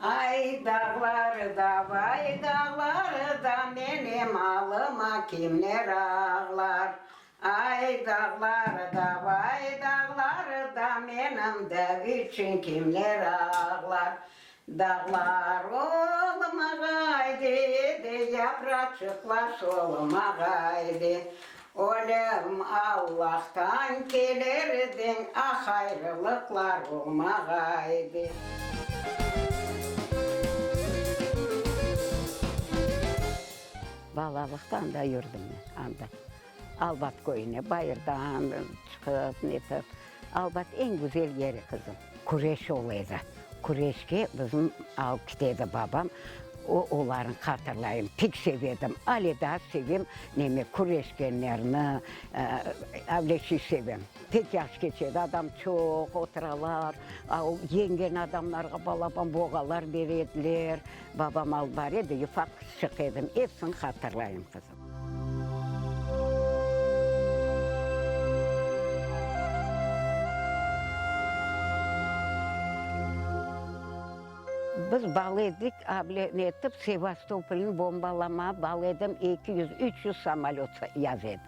Ay dağlarda, vay dağlarda, menim alıma kimler ağlar? Ay dağlarda, vay dağlarda, menim de içün kimler ağlar? Dağlar olmağaydı, yapraçıqlar solmağaydı, Ölüm Allahtan kelir, ah, ayrılıqlar olmağaydı. Balalıqta anda yürdim men, anda. Albat köyüne, bayırdan çıqıp, netip. Albat eñ güzel yeri, qızım. Küreş ola edi. Küreşke bizim alıp kete edi babam. O, olarnı hatırlayım, pek seve edim. Ale daa sevem, neme, küreşkenlerni, öyle şey sevem. Pek yahşı keçe edi, adam çoq, oturalar, yeñgen adamlarğa balaban boğalar bere ediler. Babam alıp bara edi, yufaq qızçıq edim, epsini hatırlayım, qızım. Biz bala edik, able netip, Sevastopolnı bombalama, bala edim, 200, 300 samolöt yaz edi,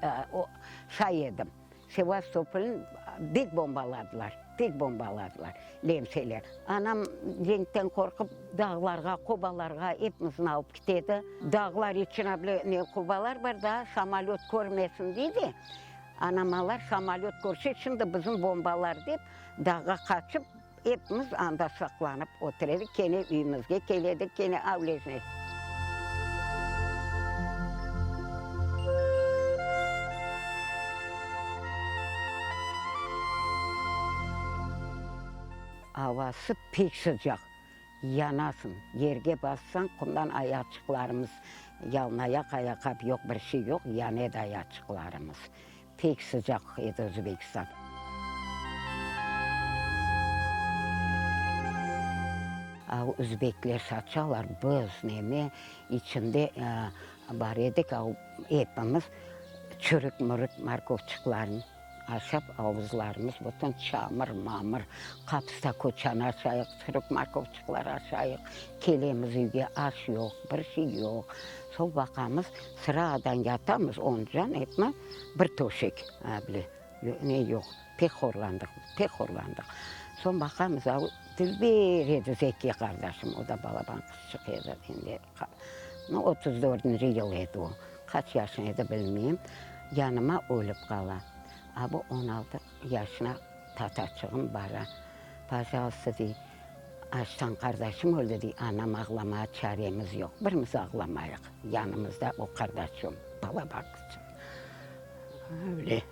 say edim. Sevastopolnı bek bombaladılar, pek bombaladılar lemseler. Anam cenkten qorqıp, dağlarğa, qobalarğa epimizni alıp kete edi. Dağlar içine bile ne qobalar bar da, samolöt körmesin dey de, anamalar samolöt körse, şimdi bizim bombalar dep, dağğa qaçıp, epimiz anda saqlanıp otura edik, kene üyümizge kele edik, kene avlejne. Avası pek sıcaq, yanasıñ, yerge bassañ, qumdan ayaqçıqlarımız, yalınayaq ayaqqap yoq, bir şey yoq, yana edi ayaqçıqlarımız. Pek sıcaq edi Özbekistan. A özbekler saçalar, biz neme, içinde bar edik, a epimiz çürük-mürük morkovçıqlarnı aşap, avuzlarımız bütün çamır-mamır, qapısta köçan aşayıq, çürük morkovçıqlar aşayıq, kelemiz üyge, aş yoq, bir şey yoq. Soñ baqamız, sıradan yatamız, oncan etme, bir töşek, a bile, ne yoq, pek horlandıq, pek horlandıq. Soñ baqamız, a dülber edi Zeki qardaşım, o da balaban qızçıq edi, endi, no, 34 dördünci yıl edi o, qaç yaşında edi bilmeyim, yanıma ölip qala. A bu on altı yaşına tataçığım bara, pajalsta, dey, Açtan qardaşım öldi, dey, anam ağlamağa çaremiz yoq, birimiz ağlamayıq, yanımızda o qardaşım, balaban qızçıq. Öyle.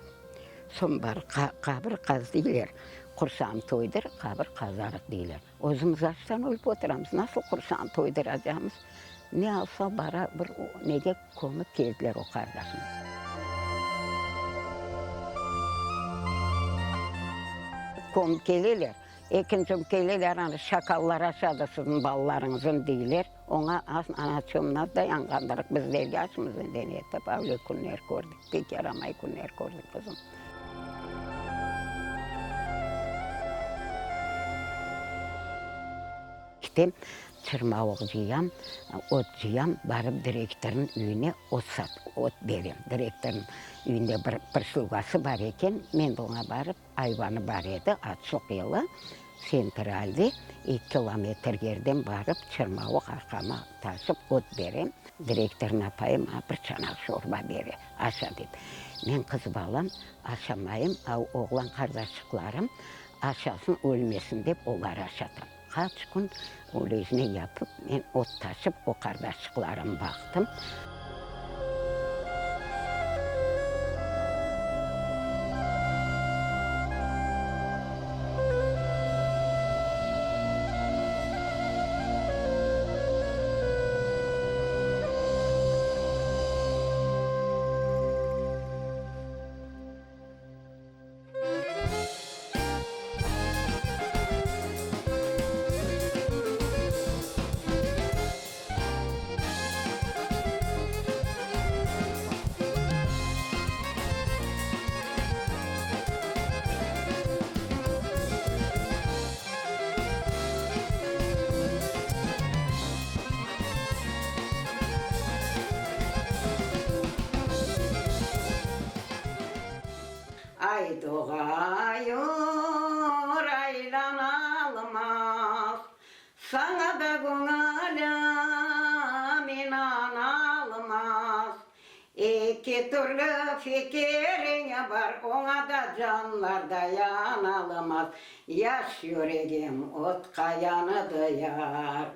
Soñ bar, qabir qaz deyler, qursağın toydır, qabir qazarıq deyler. Özümiz açtan ölip oturamız, nasıl qursağın toydıracağımız? Ne alsa bara bir nege kömip keldiler o qardaşımnı. Kömip keleler. Ekinci keleler, ana, şakallar aşadı siziñ balalarıñıznı, deyler. Oña az anaçığımnı dayanğandırıq, bizlerge aşımıznı denetip, öyle künler kördik, pek yaramay künler kördik, qızım. Kitem, çırmavuq cıyam, ot cıyam, barıp direktornıñ üyüne ot sat, ot berem. Direktornıñ üyünde bir prislugası bar eken, men de oña barıp, Ayvanı bar edi, açlıq yılı, Sentralde eki kilometr yerden barıp, çırmavuq arqama taşıp ot berem. Direktornıñ apayı maña bir çanaq şorba bere, aşa dep. Men qız balam, aşamayım, a oğlan qardaşçıqlarım aşasın, ölmesin dep olar aşatam. Qaç kün öylesine yapıp, men ot taşıp o qardaşçıqlarımı baqtım. Ay doğayur, aylanalmaz, Saña da göñülim inanalmaz. Eki türlü fikiriñ bar, Oña da canlar dayanalmaz. Yaş yüregim otqa yandı yar.